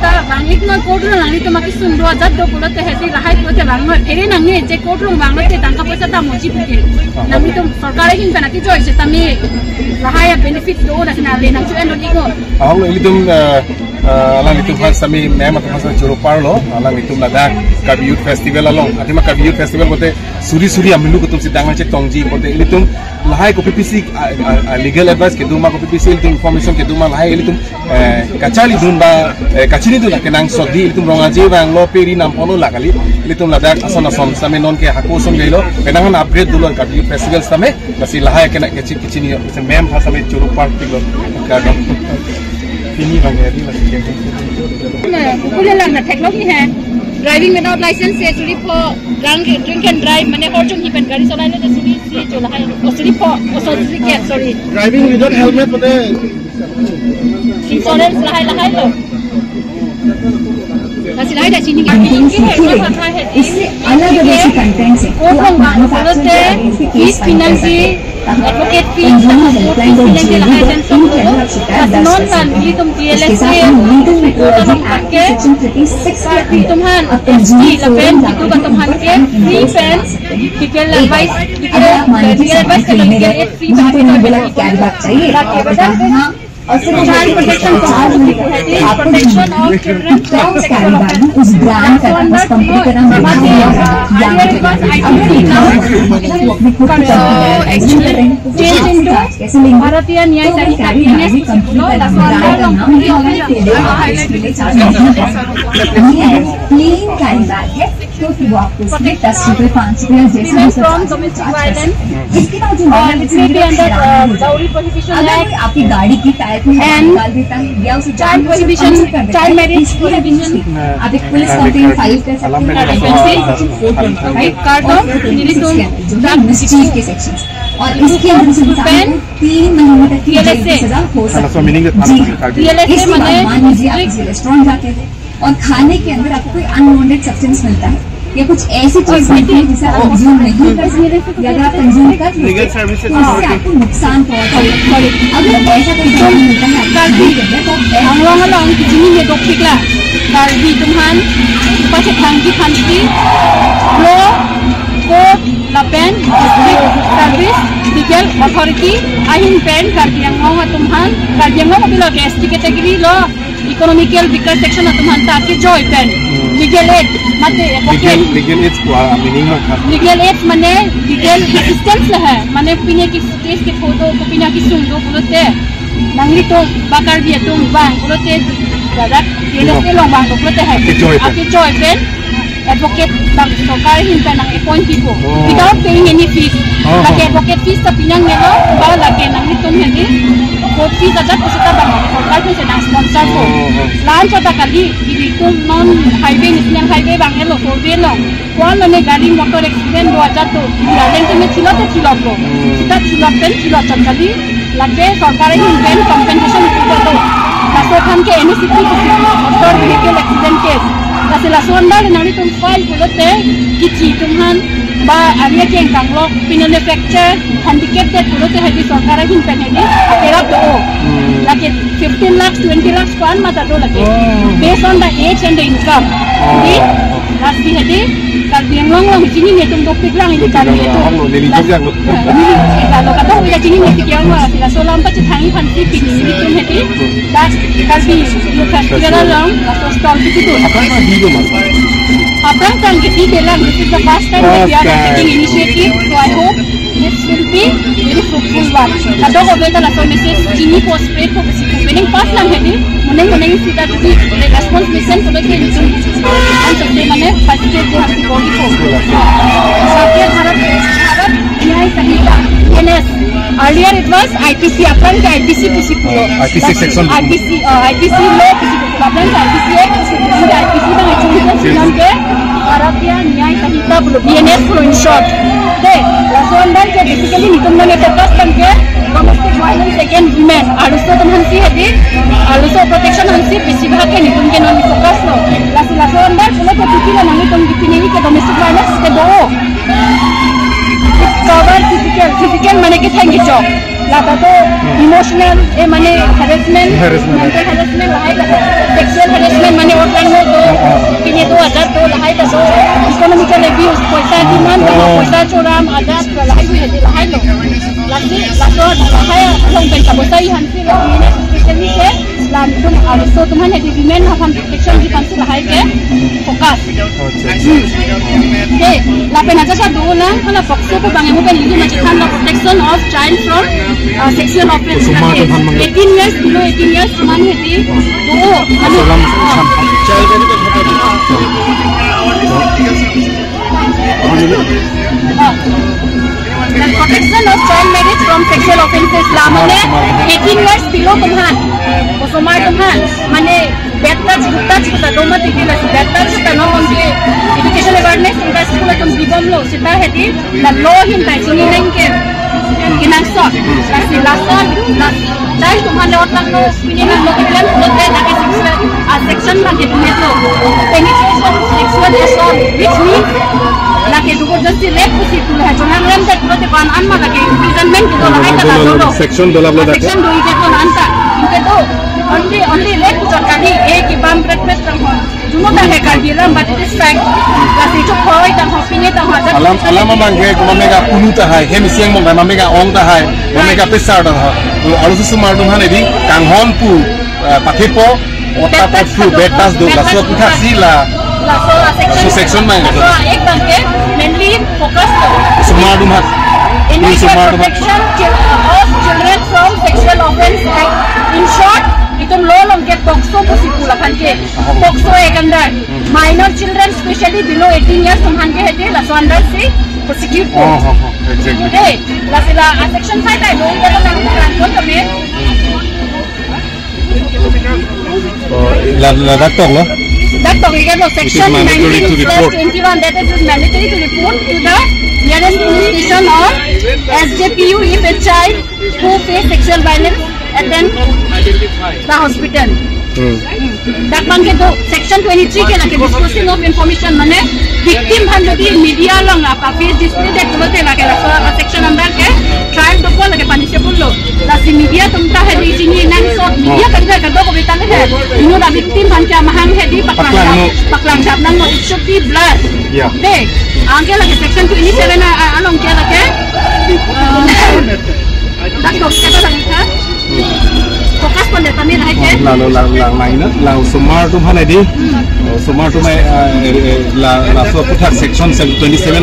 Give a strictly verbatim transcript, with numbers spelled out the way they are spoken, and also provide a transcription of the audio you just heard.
Ta bang-iknoi court along nanglitum akesung do ajat do pulote hedi lahai pulote bangnoi. Phere nangne je court along banglote tangka poisa ta moji puke. Nanglitum sorkar ahin pen akejoi setame lahai a benefit do na sina le nangchu-en do-iknoi. Ahok lo ilitum, eh, eh, alanglitum aphan setame ma'am atum aphan setame choro parlo, alanglitum ladak Karbi Youth Festival along. Athema Karbi Youth Festival pulote suri suri amelu atum si dang nangchetongji pulote ilitum lahai kopi pisi, ah, ah, ah, legal advice kedo ma, kopi pisi ilitum information kedo ma, lahai ilitum, eh, kacharlidun ba, eh, kachinidun akenangsot di ilitum rong aje vanglo, peri namponlo la kali, ilitum ladak ason ason setame nonke hako ason gailo, penang an upgrade dolo Karbi Youth Festival setame, lasi lahai kena kecil kecil yo, se ma'am aphan setame choro parlo, kadong. Pini bang ya, di lagi. Kukulilang na theklong ni hai. Driving without license se suri pho, drunk, drink and drive, mane hor jong hi pen gari solai le suri si cho lahai. O suri pho, o so suri ke, sorry. Driving without helmet mane Insurance lahai lahai lo. Lasi lahai dak chini ke. Content से खिले, इससे अलग अलग से कंटेंट से वो तो अपना अपना फैक्चर से अगेंस्ट भी केस फाइल कर सकते हैं। Advocate fee, consumer helpline dot gov dot in पर आप शिकायत दर्ज कर सकते हैं। इसके साथ ही लीगल मेट्रोलॉजी एक्ट के सेक्शन थर्टी सिक्स के अंदर अब कंज्यूमर फोरम लाकर भी उन पर एंटी फ्रॉड कर सकते हैं। एक बार, अगर आप मान लीजिए समान के लिए, यहाँ पर मैंने बोला कि कैरी बैग चाहिए, और बताया हाँ, और सिर्फ चाइल्ड प्रोटेक्शन चार महीने का आपको protection of children from carry bag, उस ब्रांड का, उस कंपनी का नाम देखना होगा, या अगर देखना होगा, मतलब वो अपने खुद की कंपनी है, ऐसे नहीं करेंगे, तो वो चार्ज कैसे लेंगे? भारतीय न्याय तो वो संहिता कैरी बैग, ये कंपनी का नाम, ब्रांड का नाम क्या होगा, ये देखना, इसके लिए चार्ज नहीं करना। ये प्लेन कैरी बैग है, तो फिर वो आपको उसमें दस रुपए, पाँच रुपए या जैसे भी सब चार्ज, चार्ज कर सकते हैं। इसके बाद जो और नॉर्मल इसमें भी अंदर, अ, खराब हो जाए, dowry prohibition अगर act कोई आपकी गाड़ी की टायर को हवा and निकाल देता है या उसे child जानबूझकर prohibition, पंचर कर देता child है, marriage इसकी prohibition, आप एक पुलिस कंप्लेंट फाइल कर सकते हैं, सेक्शन फोर ट्वेंटी फाइव और फोर ट्वेंटी सिक्स के अंदर, जो है मिसचीज के सेक्शन। और इसके अंदर उस इंसान को तीन महीने तक की जेल की सजा हो सकती है। जी, इसके बाद मान लीजिए आप किसी रेस्टोरेंट जाते हैं, और खाने के अंदर आपको कोई अनवांटेड सब्सटेंस मिलता है या कुछ ऐसी चीज मिलती है जिसे आप कंज्यूम नहीं कर सकते, या अगर आप कंज्यूम कर लेते हैं तो उससे आपको नुकसान पहुंचेगा। अगर ऐसा कोई सामान मिलता है आपको खाने के अंदर, तो आप ऐसा Anglong along kechini ne dokpiklo. Karbi atum aphan, pachethangji aphan si, law, court, lapen district service, legal authority ahin pen Karbi Anglong atum aphan, Karbi Anglong apilo ke S T category lo, economical weaker section atum aphan ta kejoi pen legal aid mate advocate, legal aid ko a meaning ma kha? Legal aid mane legal assistance lahai, mane pine ki case ketho do, kopine kesung do pulote, nanglitum ba Karbi atum bang pulote, dadak P L S A along bang do pulote hai, kejoi pen, kejoi pen advocate bang sorkar ahin pen nang appoint pipo without paying any fees. Lake advocate fees ta pinang melo, ba lake nanglitum hedi court fees ajat pusita bang sorkar pen se nang sponsor po. Lan chota kali, ilitum non highway, national highway bang elo, four way along. Kwan mane gari motor accident do ajat do, ya leng teme thilot te thilot lo. Sita thilot pen thilot chot kali. Lake sorkar ahin pen compensation pu do. Laso aphan ke N H A C P, motor vehicle accident case. Lasi laso under nanglitum file pulote, kichi atum aphan ba arya kengkang lo, pine le fracture, handicap det pulote hedi sorkar ahin pen hedi kerap do. Lake fifteen lakhs, twenty lakhs ko-an mata do lake. Based on the age and the income. Di, lasi hedi Karbi Anglong along chinine atum dopiklang, ini Karbi atum. Neli jok jang lo. Neli jok jang lo, kadokave chinine tik yang lo, laso alam pachethangji aphan si pini nelitum hedi dak Karbi Youth Festival along laso stall pisi do. Aphrang tang kiti kelang, this is the first time that we are taking initiative, so I hope this will be very fruitful one. Kadokave ta laso message chini post pe ko bisi ko. Meaning pas lang hedi, moning moning sita dudi, response mission ko ke nelitum. An sokte mane participate je hapsi body ko. Bharatiya Bharat, Bharat Nyay Sanhita, B N S. Earlier it was I P C, aphrang ke I P C pisi pulo. I P C section. I P C, uh, I P C law pisi pulo. Aphrang ke I P C Act pisi pulo. I P C bang itu itu bilang ke Bharatiya Nyay Sanhita pulo, B N S pulo in short. De, laso under ke basically nelitum nang focus tang ke domestic violence against women. Arloso atum aphan si hedi, arloso protection aphan si besi bhag ke nelitum ke non focus lo. Lasi laso under pulo ke duty lo nanglitum duty neli ke domestic violence ke do. It cover physical, physical mane ketheng kechok. Lata to emotional, eh, mane harassment, harassment, mental harassment lahai kata, sexual harassment mane Itu adat do, lahai ta do, economical abuse, poisa demand, oh, poisa choram, adat lahai do, lahai lo. Lasi, laso lahai along pen kapoisa ihan si lo, ini especially ke, la itum, ah, so itum aphan hedi women aphan protection aphan si lahai ke focus. Accha, accha. Hmm. Ke, lapen ajat sa do nang, hala POCSO ko bang emu pen itum aji kan la protection of child from, uh, sexual offense. Osomar atum aphan mang- Eighteen years, below eighteen years atum aphan hedi do, anu, salam, ah, salam. Ah. The protection of child marriage from sexual offenses la mane eighteen years below atum aphan, osomar atum aphan, mane bad touch, good touch kita do mati ke, lasi bad touch kita non mungkin education awareness kita school atum dibomlo, seta hedi la law ahin ta chini nang ke, kenangsot, lasi lason, las-, dai atum aphan lewat lang lo, pini nang lo kebian lo ke lake sexual, ah, section lake punya lo, penetration, sexual assault, which means lake jabardasti rape pusi tu la jonang rem dak lo te ban an ma lake imprisonment tu la hai kata lo. Section do la lo dak. Section do ike to anta. Ike to. Only, only rape pu jot kali, eh, kibam rape rape tang ho. Juno tang he kali ram, but it is fact. Lasi chok hoi tang ho, pini tang ho. Alam, alam abang ke, mame ka punu tahai, hem isiang mong mame ka ong tahai, mame ka pesar tahai. Alu osomar atum aphan hedi, kanghon pu, eh, pathepo, ota bad touch pathu, do, bad touch do, bad laso touch aputhak do. Si la. Laso, ah, section. Laso section abang. Laso, ah, ek abang ke, mainly focus do. Osomar atum aphan. Ini osomar atum aphan. Protection chil-, of children from Sexual Offence Act. In short, itum law along ke POCSO pusi pu laphan ke. Oh. POCSO Act under. Hmm. Minor children, specially below eighteen years atum aphan ke hedi laso under si prosecute ko. Oh, oh, oh, exactly. Eh, lasi la, ah, section five ai lo, ike to nang ko kami. Oh, la, la dak tok lo? Dak tok ike lo, section nineteen plus twenty-one, that is mandatory to report to the nearest police station or S J P U if a child who face sexual violence attend the hospital. Hmm. Dak abang ke do, section twenty-three ke lake disclosing of information, mane victim aphan jodi media along apa face display det pulote lake laso section under ke trial dokok lake punishable lo. Lasi media atum ta hedi chini nangsot, media kan ka dokok beta le he. Inu la victim aphan ke amahang hedi paklang, paklang dap, no, paklang dap nang no, it should be blur. Yeah. De, anke lake section twenty-seven a, a, along ke lake, um, dak dok ke lake ha? Focus pon det kami lahai ke. La lo, la, la, la, ina, la osomar atum aphan hedi. Hmm. Osomar atum, eh, eh, eh, la, laso aputhak section twenty-seven